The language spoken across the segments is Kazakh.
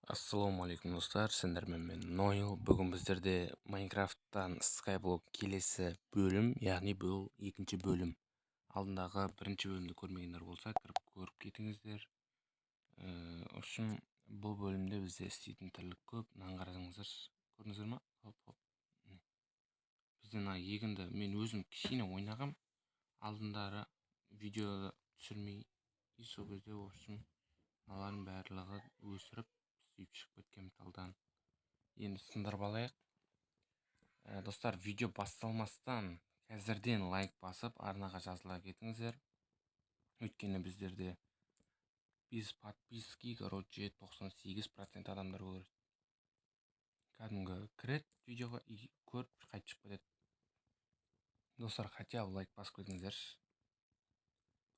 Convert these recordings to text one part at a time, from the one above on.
Ассалаумағалейкум, достар! Сендермен мен, Нойл. Бүгін біздерде Майнкрафттан Skyblock келесі бөлім, яғни бұл екінші бөлім. Алдындағы бірінші бөлімді көрмегендер болса, кіріп көріп кетіңіздер. В общем, бұл бөлімде бізде істейтін тірлік көп. Мынаны қарасаңыздар, көрдіңіздер ма? Хоп, хоп. Міне. Бізде мына егінді мен өзім кішкене ойнағам алдындары, видео түсірмей, и сол кезде, в общем, мыналардың барлығы өсіріп, сөйтіп шығып кеткен металдан. Енді сындырып алайық. Достар, видео басталмастан қазірден лайк басып, арнаға жазыла кетіңіздер, өйткені біздерде без подписки, короче, 98% адамдар көреді. Кәдімгі кіреді видеоға и көріп, қайтып шығып кетеді. Достар, хотя бы лайк басып кетіңіздерші.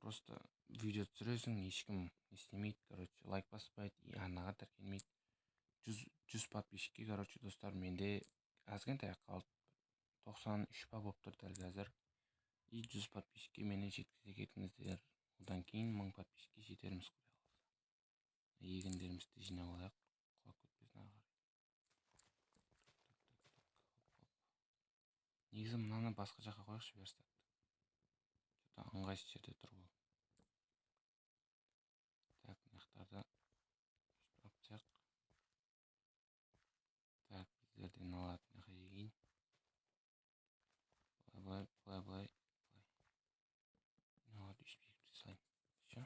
Просто видео түсіресің, ешкім не істемейді, короче, лайк баспайды и арнаға тіркелмейді. 100 подписчикке, короче, достар, менде азғантай қалды, 93 па болып тұр дәл қазір. И 100 подписчикке мені жеткізе кетіңіздер, одан кейін 1000 подписчикке жетерміз, құдай қаласа. Егіндерімізді жинап алайық, құлап кетпесін ары қарай. Так, так, так, хоп, хоп. Негізі мынаны басқа жаққа қояйықшы, верстакты. Что-то ыңғайсыз жерде тұр бұл. Так, мына жақтарды алып тастайық. Так, біздерде мыналарды мына жаққа егейін. Былай, былай, былай, былай, былай. Мыналарды өйстіп егіп тастайын. Все,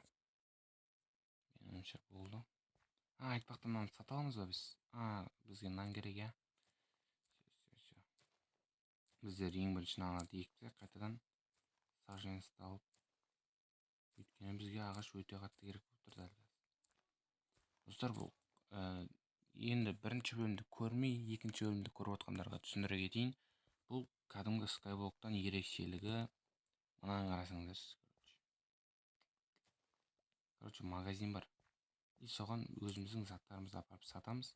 менің ойымша, болды. А, айтпақта, мынаны сата аламыз ба біз? А, бізге нан керек, иә. Все, все, все. Біздер ең бірінші мыналарды егіп тастайық қайтадан, саженецті алып, өйткені бізге ағаш өте қатты керек болып тұр дәл қазір. Достар, бұл енді бірінші бөлімді көрмей, екінші бөлімді көріп отқандарға түсіндіре кетейін. Бұл кәдімгі Skyblock-тан ерекшелігі мынаны қарасаңдаршы. Короче, магазин бар и соған өзіміздің заттарымызды апарып сатамыз,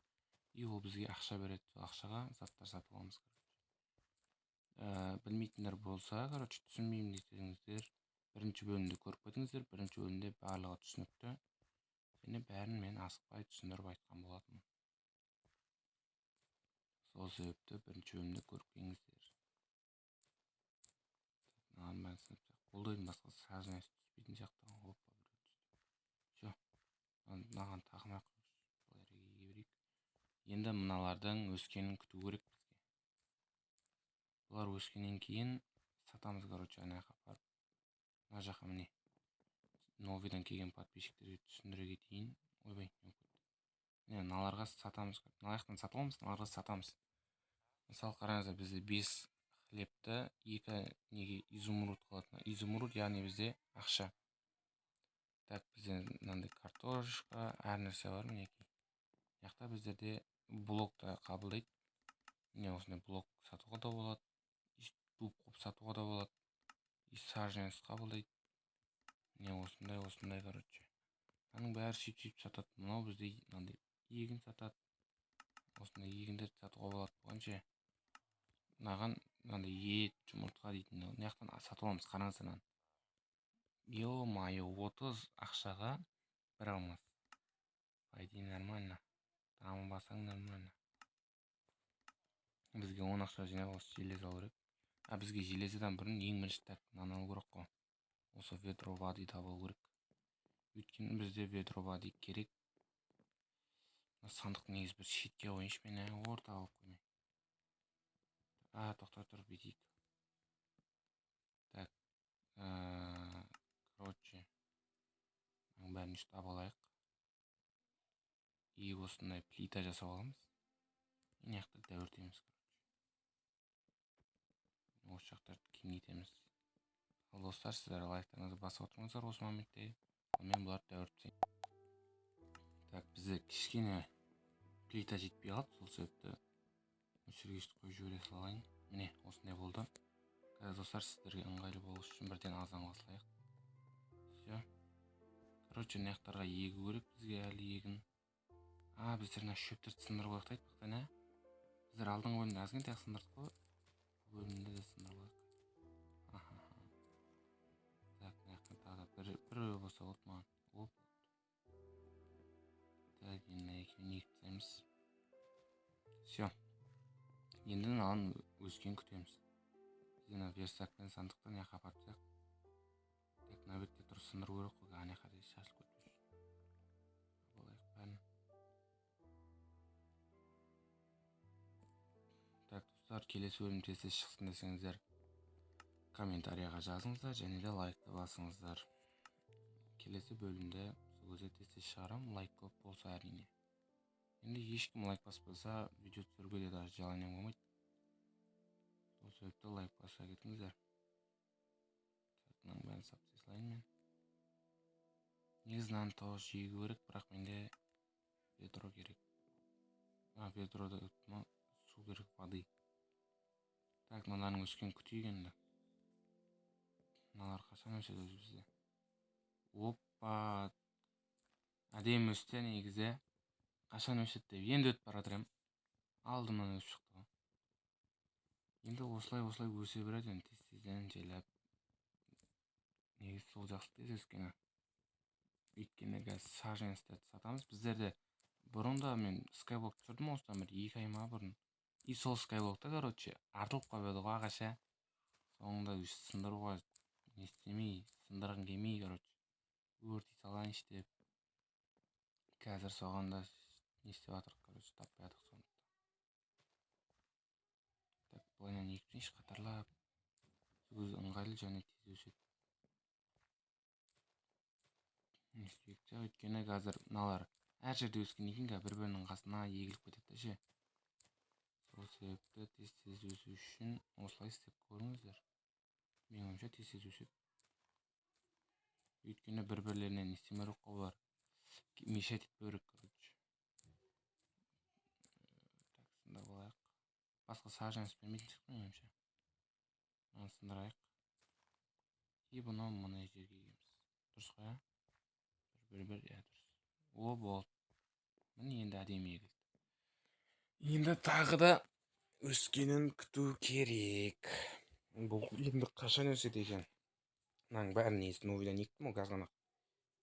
и ол бізге ақша береді. Сол ақшаға заттар сатып аламыз, короче. Білмейтіндер болса, короче, түсінбеймін десеңіздер, бірінші бөлімді көріп кетіңіздер. Бірінші бөлімде барлығы түсінікті және бәрін мен асықпай түсіндіріп айтқан болатынмын. Сол себепті бірінші бөлімді көріп келіңіздер. Мынаның бәрін сынып болды. Енді басқа саженец түспейтін сияқты. Опа, біреу түсті. Все, мынаған тақымай ақ қояйықшы, былайырақ еге берейік. Енді мыналардың өскенін күту керек бізге. Бұлар өскеннен кейін сатамыз, короче, ана жаққа апарып, мына жаққа. Міне, новыйдан келген подписчиктерге түсіндіре кетейін. Ойбай, не болып кетті? Міне, мыналарға сатамыз. Мына жақтан сатып аламыз, мыналарға сатамыз. Мысалы, қараңыздар, бізде бес хлебті екі неге изумруд қалады. Изумруд, яғни бізде ақша. Так, бізде мынандай картошка, әр нәрсе бар, мінекей. Мына жақта біздерде блок та қабылдайды. Міне, осындай блок сатуға да болады, дуб қылып сатуға да болады, и саженец қабылдайды. Міне, осындай, осындай, короче, мынаның бәрі сөйтіп, сөйтіп сатады. Мынау бізде мынандай егін сатады, осындай егіндерді сатуға болады. Бұған ше, мынаған мынандай ет, жұмыртқа дейтін, мына жақтан сатып аламыз. Қараңыздар мынаны, ё-моё, 30 ақшаға бір алмас. По идее, нормально, дамымасаң, нормально. Бізге 10 ақша жинап, осы железо алу керек. А бізге железодан бұрын ең бірінші, так, мынаны алу керек қой. Осы ведро воды табу керек, өйткені бізде ведро воды керек. Мына сандықты негізі бір шетке қояйыншы мен, ә, ортаға қойып қоймай. А, тоқтай тұр, бүйтейік. Так, короче, мынаның бәрін ұстап алайық и осындай плита жасап аламыз, и мына жақта дәуіртеміз, короче, осы жақтарды кеңейтеміз. Ал, достар, сіздер лайктарыңызды басып отырыңыздар осы моментте, ал мен бұларды дәуіріп тастайын. Так, бізде кішкене плита жетпей қалды, сол себепті осы жерге өйстіп қойып жібере салайын. Міне, осындай болды. Қазір, достар, сіздерге ыңғайлы болу үшін бірден азанға салайық. Все, короче, мына жақтарға егу керек бізге әлі егін. А, біздер мына шөптерді сындырып алайық та, айтпақтан, ә, біздер алдыңғы бөлімде азғантай сындырдық қой, бұл бөлімде де сындырып алайық. Аха, так, мына жақтан тағы да бір біреу болса болды маған. Оп, так, енді Екеуін егіп тастаймыз. Все, енді мынаның өскенін күтеміз. Біз ана верстак пен сандықты мына жаққа апарып тастайық. Так, мына бетте тұр, сындыру керек қой, ана жаққа дейін шашылып кетпес. Алайық бәрін. Так, достар, келесі бөлім тез тез шықсын десеңіздер, комментарияға жазыңыздар және де лайкты басыңыздар. Келесі бөлімді сол кезде тез тез шығарамын, лайк көп болса әрине. Енді ешкім лайк баспаса, видео түсіруге де даже желанием болмайды. Сол себепті лайк баса кетіңіздер. Так, мынаның бәрін сап тастай салайын мен. Негізі мынаны тоже егу керек, бірақ менде ведро керек. А, ведрода су керек, воды. Так, мыналардың өскенін күтейік енді. Мыналар қашан өседі өзі бізде? Опа, әдемі өсті негізі. Қашан өседі деп енді өтіп бара жатыр едім. Алдымнан өсіп шықты ғой. Енді осылай осылай өсе береді енді, тез тезден жайлап. Негізі сол жақсы тез өскені. Өйткені қазір саженецтерді сатамыз. Біздерде бұрында мен скайблок түсірдім осыдан бір 2 ай ма бұрын. И сол скайблокта, короче, артылып қалып еді ғой ағаш. Соңында сындыруға не істемей, сындырғым келмей, короче, өртей салайыншы деп. Қазір соған да не істеп жатырық, короче, таппай жатырық сондықтан. Так, былайынан егіп тастайыншы қатарлап. Сол кезде ыңғайлы және тез өседі. Не істейік те, өйткені қазір мыналар әр жерде өскеннен кейін қазір бір-бірінің қасына егіліп кетеді да ше. Сол себепті тез-тез өсу үшін осылай істеп көріңіздер. Менің ойымша тез-тез өседі. Өйткені бір-бірлеріне не істемеу керек қой бұлар. Мешать етпеу керек, короче. Так, сындырып алайық. Басқа саженец бермейтін сияқты менің ойымша. Мынаны сындырайық. И бұны мына жерге егеміз. Дұрыс қой, ә? Бір, бір, бір, иә, дұрыс. О, болды. Міне енді әдемі егілді. Енді тағы да өскенін күту керек. Бұл енді қашан өседі екен? Мынаның бәрін негізі новыйдан ектім ғой қазір ғана.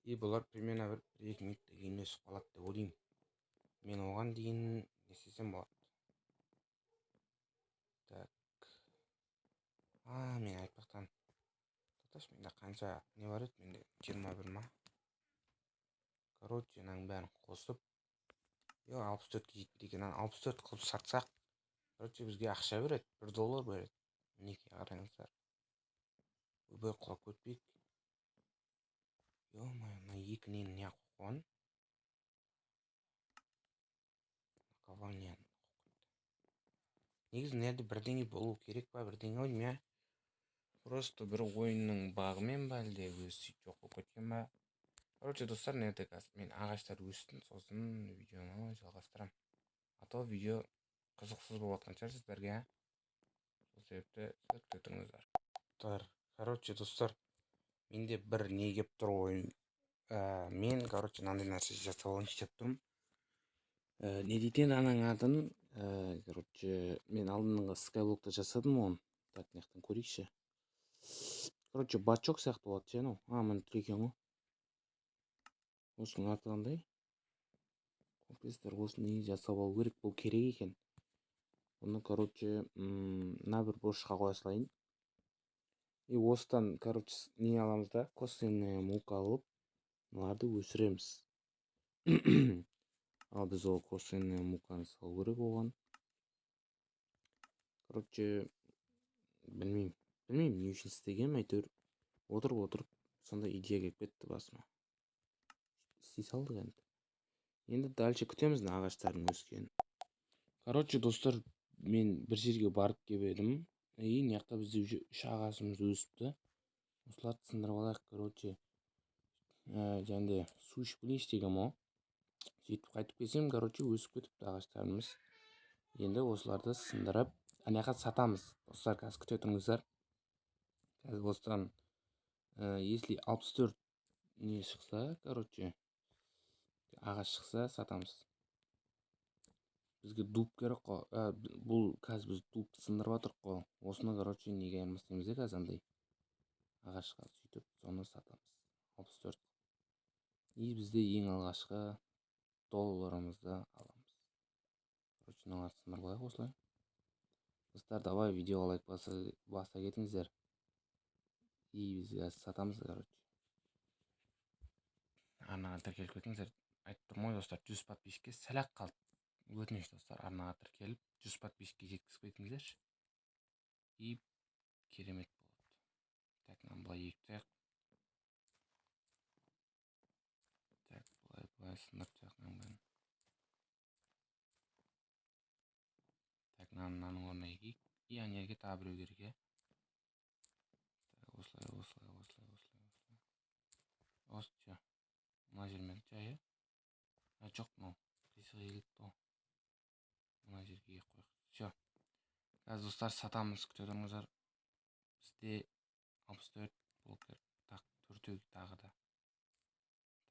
И бұлар примерно бір екі минуттан кейін өсіп қалады деп ойлаймын. Мен оған дейін не істесем болады? Так. А, мен айтпақтан. Тоқташы, менде қанша не бар еді? Менде 21 ма? Короче, мынаның бәрін қосып, 64-ке жетпейді екен. Ана 64 қылып сатсақ, короче, бізге ақша береді, 1 доллар береді. Мінекей, қараңыздар. Ойбай, құлап кетпейік. Ё-моё, мына екі нені неғып қойып қойған? Наковальняны қойып қойыпты. Негізі мына жерде бірдеңе болу керек па, бірдеңе ғой деймін, иә? Просто бір ойынның багымен ба, әлде өзі сөйтіп жоқ болып кеткен ба? Короче, достар, мына жерде қазір мен ағаштар өссін, сосын видеоны жалғастырамын. А то видео қызықсыз болып жатқан шығар сіздерге. Сол себепті сіздер күте тұрыңыздар. Короче, достар, менде бір не келіп тұр ғой. Мен, короче, мынандай нәрсе жасап алайыншы деп тұрмын. Не дейтін еді ананың атын? Короче, мен алдыңғы скайблокта жасадым оны. Так, мына жақтан көрейікші. Короче, бачок сияқты болады ше анау. А, міне тұр екен ғой. Осының аты қандай? Компрессор. Осыны негізі жасап алу керек, бұл керек екен. Бұны, короче, мына бір бұрышқа қоя салайын. И осыдан, короче, не аламыз да, костная мука алып, мыналарды өсіреміз. Ал біз ол костная муканы салу керек оған. Короче, білмеймін. Білмеймін, не үшін істегенмін, әйтеуір отырып отырып сондай идея келіп кетті басыма. Істей салдық енді. Енді дальше күтеміз мына ағаштардың өскенін. Короче, достар, мен бір жерге барып келіп едім. И мына жақта бізде уже 3 ағашымыз өсіпті. Осыларды сындырып алайық, короче. Және де су ішіп келейінші дегенмін ғой. Сөйтіп қайтып келсем, короче, өсіп кетіпті ағаштарымыз. Енді осыларды сындырып, ана жаққа сатамыз. Достар, қазір күте тұрыңыздар. Қазір осыдан, если 64 не шықса, короче, ағаш шықса, сатамыз. Бізге дуб керек қой. Бұл қазір біз дубты сындырып жатырмық қой. Осыны, короче, неге айырмастаймыз де қазір андай ағашқа, сөйтіп соны сатамыз. 64. И бізде ең алғашқы Долларымызды аламыз. Короче, мыналарды сындырып алайық осылай. Достар, давай, видеоға лайк баса кетіңіздер. И біз қазір сатамыз, короче. Арнаға тіркеліп кетіңіздер. Айтып тұрмын ғой, достар, 100 подписчикке сәл ақ қалды. Өтініш, достар, арнаға тіркеліп, 100 подписчикке жеткізіп кетіңіздерші. И керемет болады. Так, мынаны былай егіп тастайық. Так, былай, былай сындырып тастайық мынаның бәрін. Так, мынаны мынаның орнына егейік. И ана жерге тағы біреу керек, иә. Так, осылай, осылай, осылай, осылай, осылай. Осы, всё. Мына жермен жай, иә? А, жоқ, мынау қисық егіліпті ғой. Мына жерге егіп қояйық. Всё. Қазір, достар, сатамыз, күте тұрыңыздар. Бізде 64 блок керек. Так, төртеу тағы да.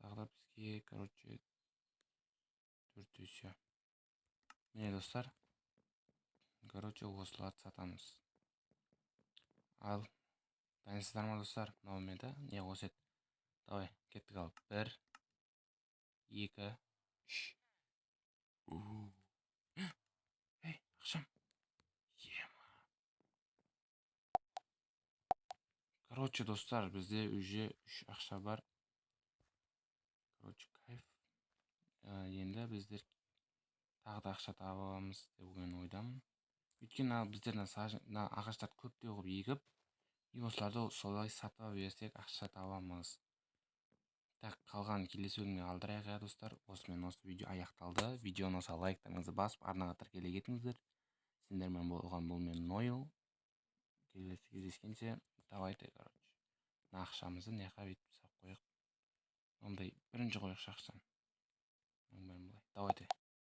Тағы да бізге, короче, төртеу, всё. Міне, достар. Короче, осыларды сатамыз. Ал, дайынсыздар ма, достар? Мынаумен да, не осы еді. Давай, кеттік ал. 1, 2, 3. Ей, ақшам. Ема. Короче, достар, бізде уже 3 ақша бар. Короче, кайф. Енді біздер тағы да ақша табамыз деп деген ойдамын. Өйткені біздер мына ағаштарды көптеу қылып егіп, и осыларды солай сата берсек, ақша табамыз. Так, қалған келесі бөлімге қалдырайық, иә, достар. Осымен осы видео аяқталды. Видеоны ұнаса, лайктарыңызды басып, арнаға тіркеле кетіңіздер. Сендермен болған бұл мен, Нойл. Келесі кездескенше, давайте, короче. Мына ақшамызды мына жаққа бүйтіп салып қояйық. Мындай бірінші қояйықшы ақшаны. Мынаның бәрін былай. Давайте.